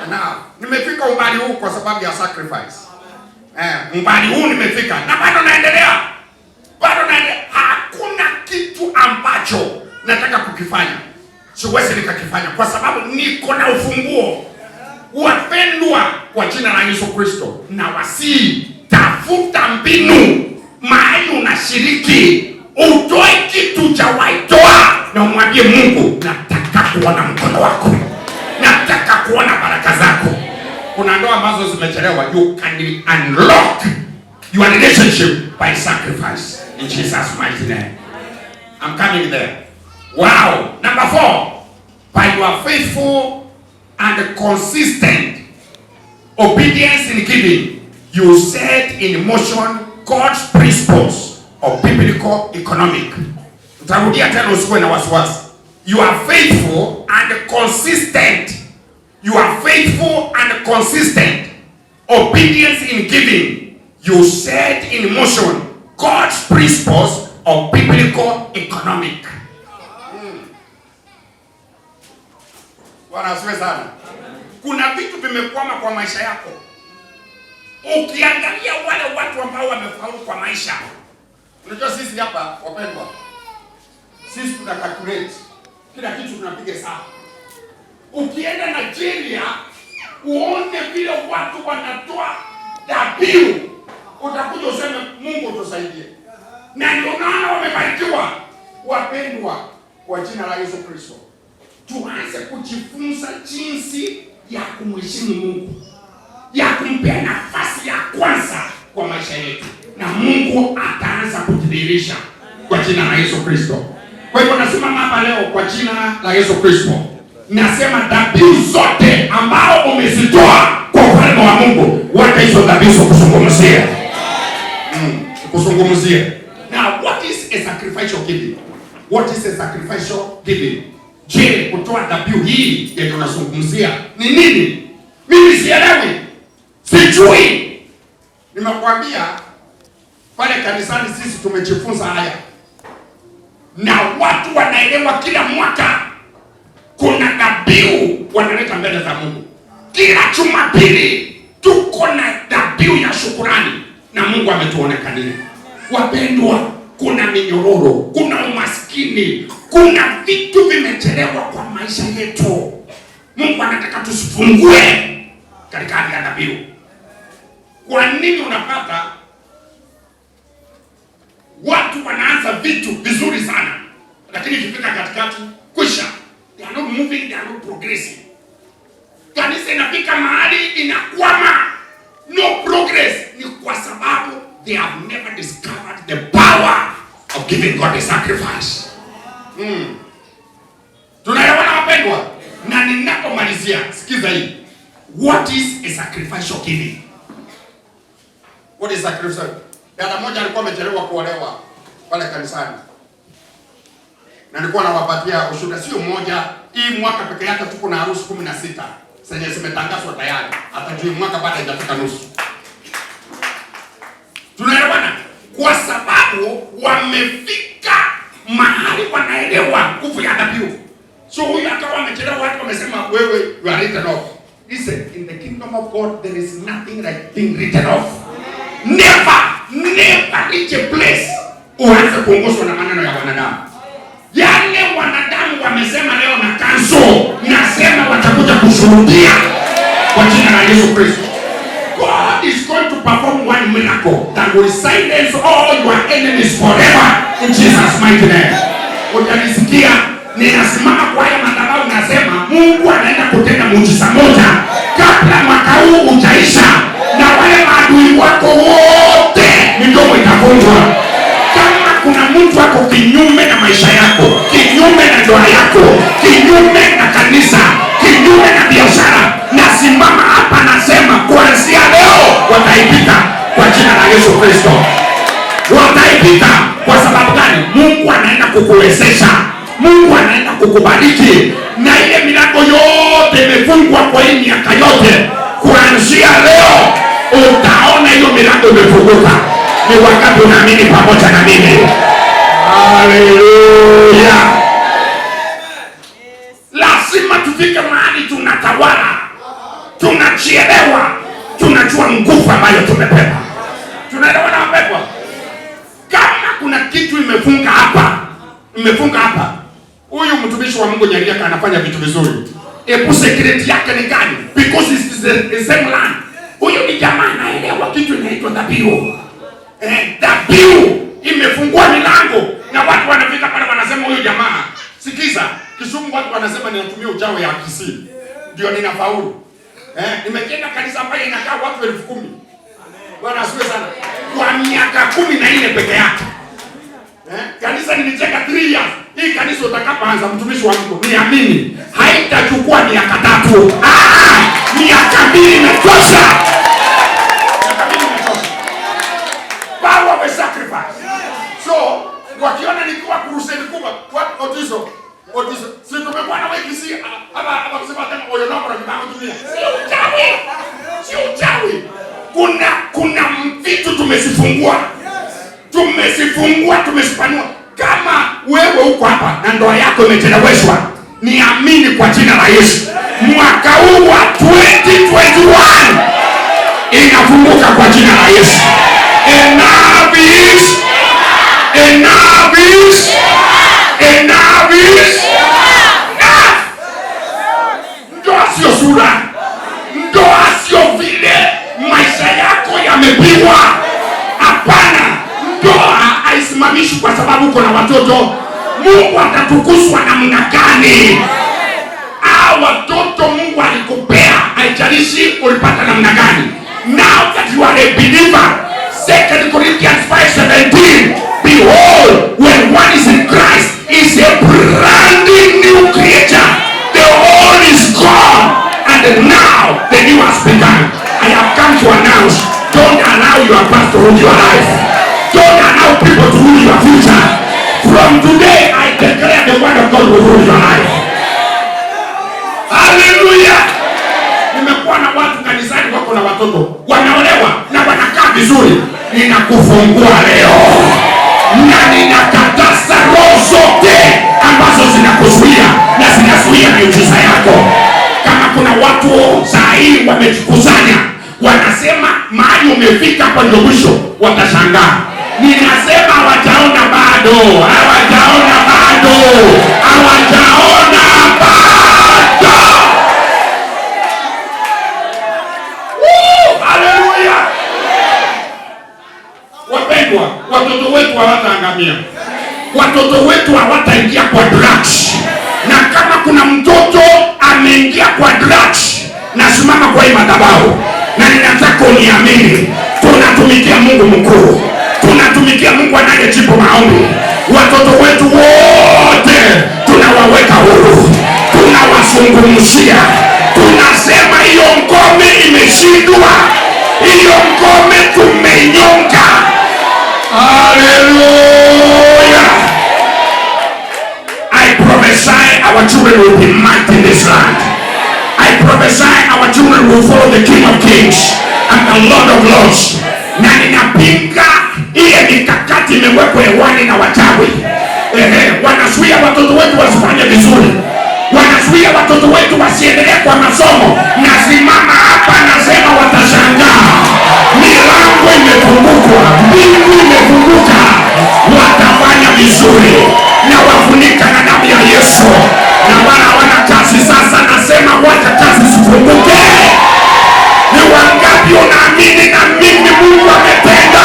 enough. Nimefika umbali huu kwa sababu ya sacrifice. Umbali huu nimefika na bado naendelea, bado naendelea. Hakuna kitu ambacho nataka kukifanya siwezi nikakifanya kwa sababu niko na ufunguo. Wapendwa, kwa jina la Yesu Kristo na wasii, tafuta mbinu mahali unashiriki, utoe kitu cha waitoa na umwambie Mungu, nataka kuona mkono wako, nataka kuona baraka zako. Kuna ndoa ambazo zimechelewa. You can unlock your relationship by sacrifice in Jesus' mighty name. I'm coming there. Wow. Number 4, by your faithful and consistent obedience in giving, you set in motion God's principles of biblical economic. Nitarudia tena, usikuwe na wasiwasi. You are faithful and consistent. You are faithful and consistent obedience in giving. You set in motion God's principles of biblical economic. Bwana asifiwe sana. Kuna vitu vimekwama kwa maisha yako. Ukiangalia wale watu ambao wamefaulu kwa maisha, unajua sisi hapa wapendwa, sisi tuna calculate kila kitu, tunapiga hesabu. Ukienda Nigeria uone vile watu wanatoa dhabihu, utakuja useme Mungu tusaidie, na ndio maana wamebarikiwa. Wapendwa, kwa jina la Yesu Kristo, tuanze kujifunza jinsi ya kumheshimu Mungu, ya kumpea nafasi ya kwanza kwa maisha yetu, na Mungu ataanza kujidhihirisha kwa jina la Yesu Kristo. Kwa hivyo nasimama hapa leo kwa jina la Yesu Kristo, nasema dhabihu zote ambao umezitoa kwa ufalme wa Mungu, wacha hizo dhabihu kuzungumzia, kuzungumzia. Now what is a sacrificial giving? What is a sacrificial giving? Je, kutoa dhabihu hii yenye tunazungumzia ni nini? Mimi sielewi, sijui. Nimekuambia pale kanisani sisi tumejifunza haya, na watu wanaelewa. Kila mwaka kuna dhabihu wanaleta mbele za Mungu. Kila Jumapili tuko na dhabihu ya shukurani, na Mungu ametuonekania. Wapendwa, kuna minyororo, kuna umaskini, kuna vitu vimechelewa kwa maisha yetu. Mungu anataka tusifungue katika hali ya dhabihu. Kwa nini unapata watu wanaanza vitu vizuri sana, lakini ikifika katikati kwisha, they are not moving, they are not progressing. Kanisa inafika mahali inakwama, no progress. Ni kwa sababu they have never discovered the power of giving God a sacrifice. Tunaelewana wapendwa? Na ninapomalizia, sikiza hii. What is a sacrificial giving? What is sacrificial? Dada moja alikuwa amechelewa kuolewa pale kanisani, na nilikuwa nawapatia ushuhuda, sio moja. Hii mwaka peke yake tuko na harusi 16 zenye zimetangazwa tayari, hata juu mwaka bado haijafika nusu. Tunaelewana? Kwa sababu wamefika mahali wanaelewa nguvu ya dhabihu. So huyu akawa amechelewa, watu wamesema wewe you are written off. Listen, in the kingdom of God there is nothing like being written off. Never. Never reach a place uanze kuongozwa na maneno ya wanadamu. Yale wanadamu wamesema leo na kanso, nasema watakuja kushuhudia kwa jina la Yesu Kristo. God is going to perform one miracle that will silence all your enemies forever in Jesus' mighty name. Utanisikia ninasimama kwa haya madhabahu nasema Mungu anaenda kutenda muujiza moja kabla mwaka huu ujaisha, na wale maadui wako wote midomo itavunjwa. Kama kuna mtu ako kinyume na maisha yako, kinyume na ndoa yako, kinyume na kanisa, kinyume na biashara, nasimama hapa nasema kuanzia leo wataibika kwa jina la Yesu Kristo. Wataibika kwa sababu gani? Mungu anaenda kukuwezesha, Mungu anaenda kukubariki, na ile milango yote imefungwa kwa hii miaka yote, kuanzia leo utaona hiyo milango imefunguka. Ni wakati unaamini pamoja na mimi? Haleluya! Lazima tufike mahali tunatawala, tunajielewa, tunajua nguvu ambayo tumepewa. Tunaelewana wapendwa? Kama kuna kitu imefunga hapa, imefunga hapa, huyu mtumishi wa Mungu Nyariaka anafanya vitu vizuri. Ebu secret yake ni gani? Because it's the same land. Huyu ni jamaa anaelewa kitu inaitwa dhabihu. Dhabihu imefungua milango na watu wanafika pale wanasema huyu jamaa, sikiza, Kisumu watu wanasema ninatumia uchawi ya Kisii ndio ninafaulu. Nimejenga kanisa ambayo inakaa watu 10,000. Bwana asifiwe sana. Kwa miaka 14 peke yake. Kanisa nilijenga 3 years. Hii kanisa utakapoanza, mtumishi wa Mungu, niamini, haitachukua miaka 3. Miaka 2 imetosha. Miaka 2 imetosha. Power of a sacrifice. So, wakiona nikiwa crusade kubwa, watu Otiso, Otiso, si tumekuwa na wengi si hapa kusema tena oyo na kwa kibango tumia. Si uchawi. Si uchawi. Kuna vitu tumezifungua. Tumezifungua, tumezipanua. Kama wewe uko hapa na ndoa yako imecheleweshwa, niamini kwa jina la Yesu, mwaka huu wa 2021 inafunguka kwa jina la Yesu. Enough is enough is enough is enough. Ndoa sio sura, ndoa sio vile maisha yako yamepigwa. Hapana, ndoa haisimamishwi kwa sababu uko na watoto. Mungu atatukuzwa namna gani? Watoto Mungu alikupea, haijalishi ulipata namna gani. Now that you are a believer, 2 Corinthians 5:17, behold, when one is in Christ, is a brand new creature. The old is gone, and now the new has begun. I have come to announce, don't allow your past to rule your life. Don't allow people to rule your future. From today, I declare the word of God will rule your life. Hallelujah. Nimekuwa na watu kanisani wako na watoto, wanaolewa na wanakaa vizuri. Ninakufungua leo, na ninakataza roho zote ambazo zinakuzuia na zinazuia miujiza yako. Kama kuna watu saa hii wamejikusanya, wanasema mahali umefika hapo ndio mwisho, watashangaa. Ninasema hawajaona bado, hawajaona bado, hawajaona bado. Haleluya. Wapendwa, watoto wetu hawataangamia. Watoto wetu hawataingia kwa drugs. Na kama kuna mtoto ameingia kwa drugs, nasimama kwa hii madhabahu na ninataka uniamini, tunatumikia Mungu mkuu, tunatumikia Mungu anayejibu maombi. Watoto wetu wote tunawaweka huru, tunawazungumzia, tunasema hiyo ngome imeshindwa, hiyo ngome tumeinyonga. Hallelujah. I prophesy our children will be mighty in this land. I prophesy our children will follow the King of Kings and the Lord of Lords. Na ninapinga ile mikakati imewekwa hewani na wachawi. Wanazuia watoto wetu wasifanye vizuri, wanazuia watoto wetu wasiendelee kwa masomo. Nasimama hapa nasema watashangaa. Milango Milango imefunguka, mbingu imefunguka, watafanya vizuri na wafunika na damu ya Yesu. Na wala hawana kazi sasa, nasema wacha kazi zifunguke. Ni wangapi unaamini na mimi Mungu ametenda?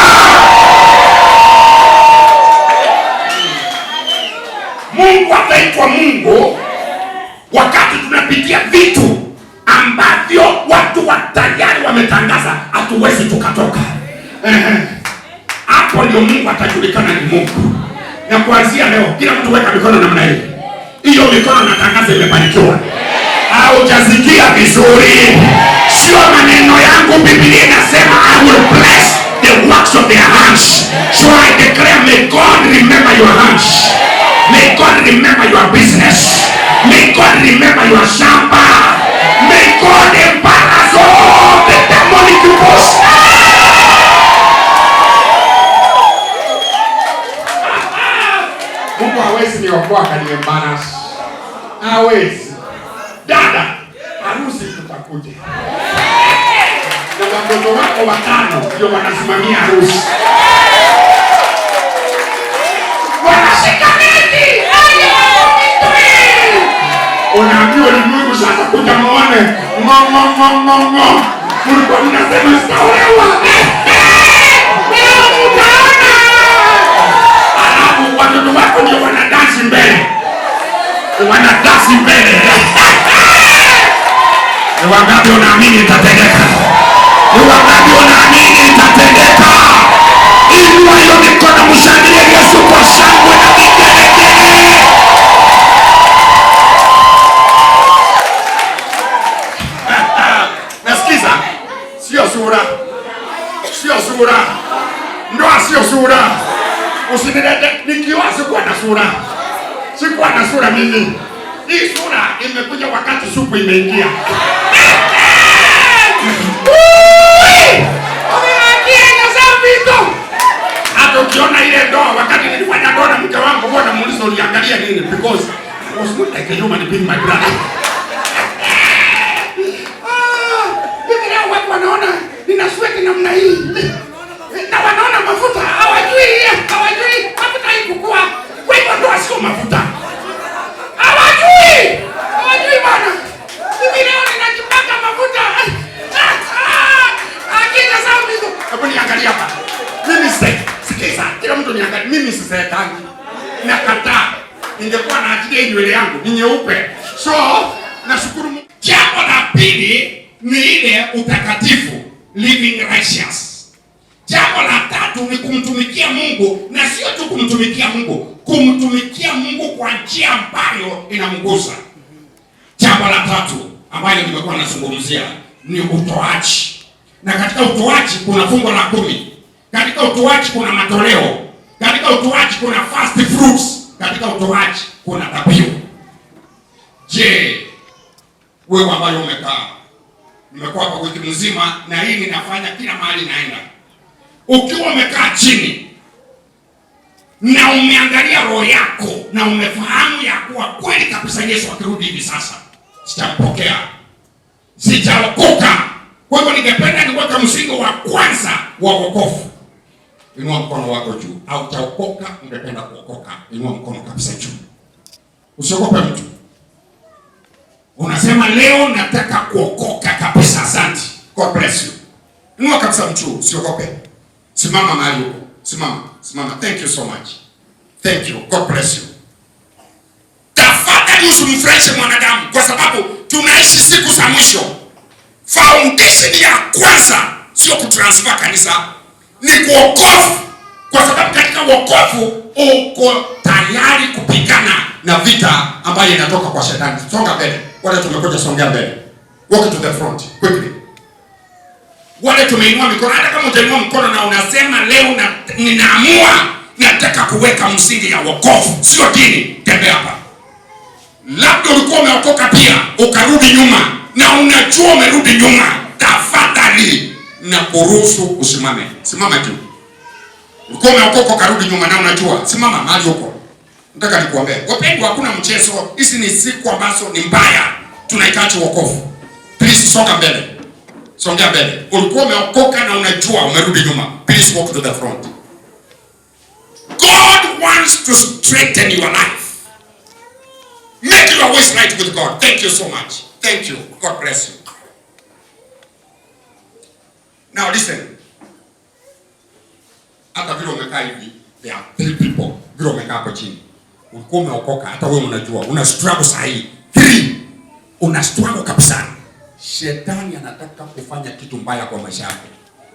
Mungu ataitwa Mungu wakati tunapitia vitu ambavyo watu wa tayari wametangaza hatuwezi tukatoka. Hapo ndio Mungu atajulikana ni Mungu. Na kuanzia leo kila mtu weka mikono namna hii. Hiyo mikono natangaza imebarikiwa. Haujasikia vizuri. Sio maneno yangu, Biblia inasema I will bless the works of their hands. So I declare, may God remember your hands. May God remember your business. May God remember your shamba. May God embarrass all the demonic forces. Mungu hawezi niokoa akaniembarrass. Hawezi. Dada, harusi tutakuja. Na watoto wako watano ndio wanasimamia harusi. Wanashika neti. Unaambiwa ulimwengu sasa kuja muone. Ngo ngo ngo ngo ngo. Mlikuwa mnasema sitaolewa. Leo mtaona. Alafu watoto wako ndio wanadansi mbele. Wanadansi mbele. Ni wangapi unaamini itatendeka? Ni wangapi unaamini itatendeka? Inua hiyo mikono, mshangilie Yesu kwa shangwe na vigelegele. Nasikiza, sio sura. Sio sura. Ndoa sio sura. Usinilete nikiwa sikuwa na sura. Sikuwa na sura mimi. Hii sura imekuja wakati supu imeingia. Hata ukiona ile ndoa, wakati nilifanya ndoa na mke wangu, mbona muulizo uliangalia nini? Because I was not like a human being, my brother. Hivi leo watu wanaona nina sweat namna hii. Na wanaona mafuta, hawajui mafuta hii kukua. Kwa hivyo ndoa sio mafuta. Hawajui bwana. Hivi leo ninajipaka mafuta. Akija sawa mimi. Hebu niangalie hapa. Mimi sikiza, kila mtu niangalie. Mimi sisekangi. Nakataa. Ningekuwa naachilia nywele yangu ni nyeupe. So, nashukuru Mungu. Jambo la pili ni ile utakatifu, living righteous. Jambo la tatu ni kumtumikia Mungu, na sio tu kumtumikia Mungu, kumtumikia Mungu kwa njia ambayo inamgusa. Jambo la tatu ambayo nimekuwa nazungumzia ni utoaji. Na katika utoaji kuna fungu la 10. Katika utoaji kuna matoleo. Katika utoaji kuna first fruits. Katika utoaji kuna dhabihu. Je, wewe ambaye umekaa, nimekuwa hapa wiki mzima na hii ninafanya kila mahali naenda. Ukiwa umekaa chini na umeangalia roho yako na umefahamu ya kuwa kweli kabisa Yesu akirudi hivi sasa sitampokea, sijaokoka. Kwa hivyo ningependa niweke msingi wa kwanza wa wokovu. Inua mkono wako juu. Au utaokoka, ungependa kuokoka, inua mkono kabisa juu. Usiogope mtu. Unasema leo nataka kuokoka kabisa, asante. God bless you. Inua kabisa mtu, usiogope. Simama mahali huko. Simama, simama. Thank you so much. Thank you. God bless you. Tafadhali usimfurahishe mwanadamu kwa sababu tunaishi siku za mwisho. Foundation ya kwanza sio kutransfer kanisa, ni kuokofu. Kwa sababu katika wokovu uko tayari kupigana na vita ambayo inatoka kwa shetani. Songa mbele. Wale tumekuja, songea mbele. Walk to the front quickly. Wale tumeinua mikono, hata kama utainua mkono na unasema leo ninaamua nataka kuweka msingi ya wokovu, sio dini, tembea hapa. Labda ulikuwa umeokoka pia ukarudi nyuma na unajua umerudi nyuma, tafadhali na kuruhusu usimame. Simama tu. Ulikuwa umeokoka ukarudi nyuma na unajua, simama mahali huko. Nataka nikuambie, wapendwa, hakuna mchezo. Hizi ni siku ambazo ni mbaya. Tunahitaji wokovu. Please songa mbele. Songea mbele. Ulikuwa umeokoka na unajua umerudi nyuma. Please walk to the front. God wants to straighten your life. Make your ways right with God. Thank you so much. Thank you. God bless you. Now listen. Hata vile umekaa hivi, there are three people. Vile umekaa hapo chini. Ulikuwa umeokoka, hata wewe unajua, una struggle saa hii. Three. Una struggle kabisa. Shetani anataka kufanya kitu mbaya kwa maisha yako.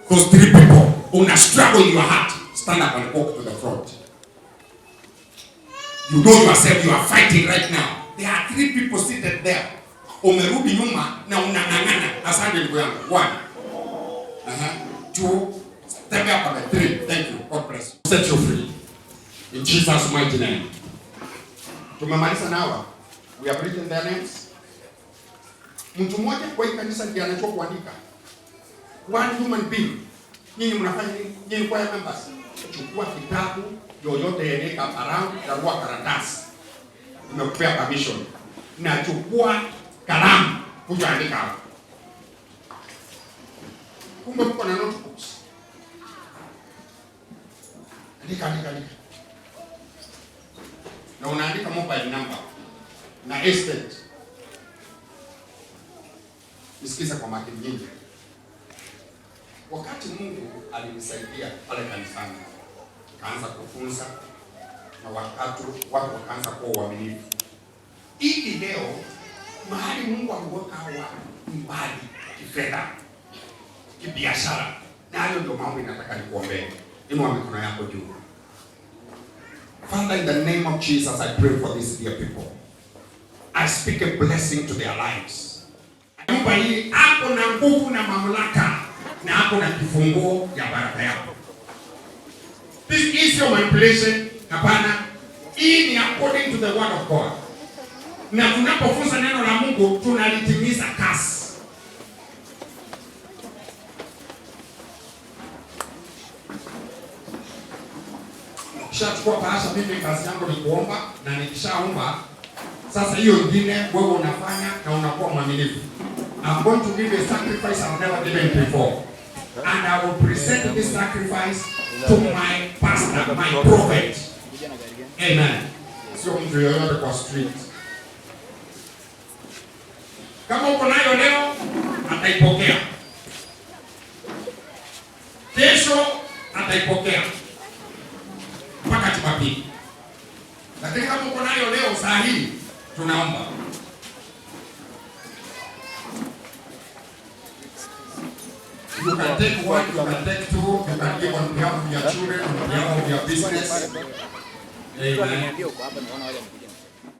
Those three people, una struggle in your heart. Stand up and walk to the front. You know yourself, you are fighting right now. There are three people seated there. Umerudi nyuma na unang'ang'ana. Asante ndugu yangu. One. Two. Step up and three. Thank you. God bless you. Set you free. In Jesus' mighty name. Tumemaliza na hawa. We have written their names. Mtu mmoja kwa hii kanisa ndiye anajua kuandika. One human being. Nyinyi mnafanya nini? Nyinyi choir members. Chukua kitabu yoyote yenye around, rarua karatasi. Nimekupea permission. Na chukua kalamu kuja andika hapo. Kumbe mko na notebooks. Andika, andika, andika. Na unaandika mobile number na estate. Nisikize kwa makini nyingi. Wakati Mungu alinisaidia pale kanisani, kaanza kufunza na wakati watu wakaanza kuwa waaminifu. Ili leo mahali Mungu ameweka hawa mbali kifedha, kibiashara, na hayo ndio mambo inataka nikuombee. Inua mikono yako juu. Father, in the name of Jesus, I pray for these dear people. I speak a blessing to their lives. Nyumba hii ako na nguvu na mamlaka na ako na kifunguo ya baraka yako. This is your manipulation. Hapana. Hii ni according to the word of God. Na tunapofunza neno la Mungu tunalitimiza kasi. Nikishachukua bahasha, mimi kazi yangu ni kuomba, na nikishaomba sasa hiyo ingine wewe unafanya na unakuwa mwaminifu. I'm going to give a sacrifice I've never given before. And I will present this sacrifice to my pastor, my prophet. Amen. Sio mtu yoyote kwa street. Kama uko nayo leo, ataipokea. Kesho ataipokea. Mpaka Jumapili. Lakini kama uko nayo leo saa hii, tunaomba. You can take one, you can take two, you can give on behalf of your children, on behalf of your business. Amen.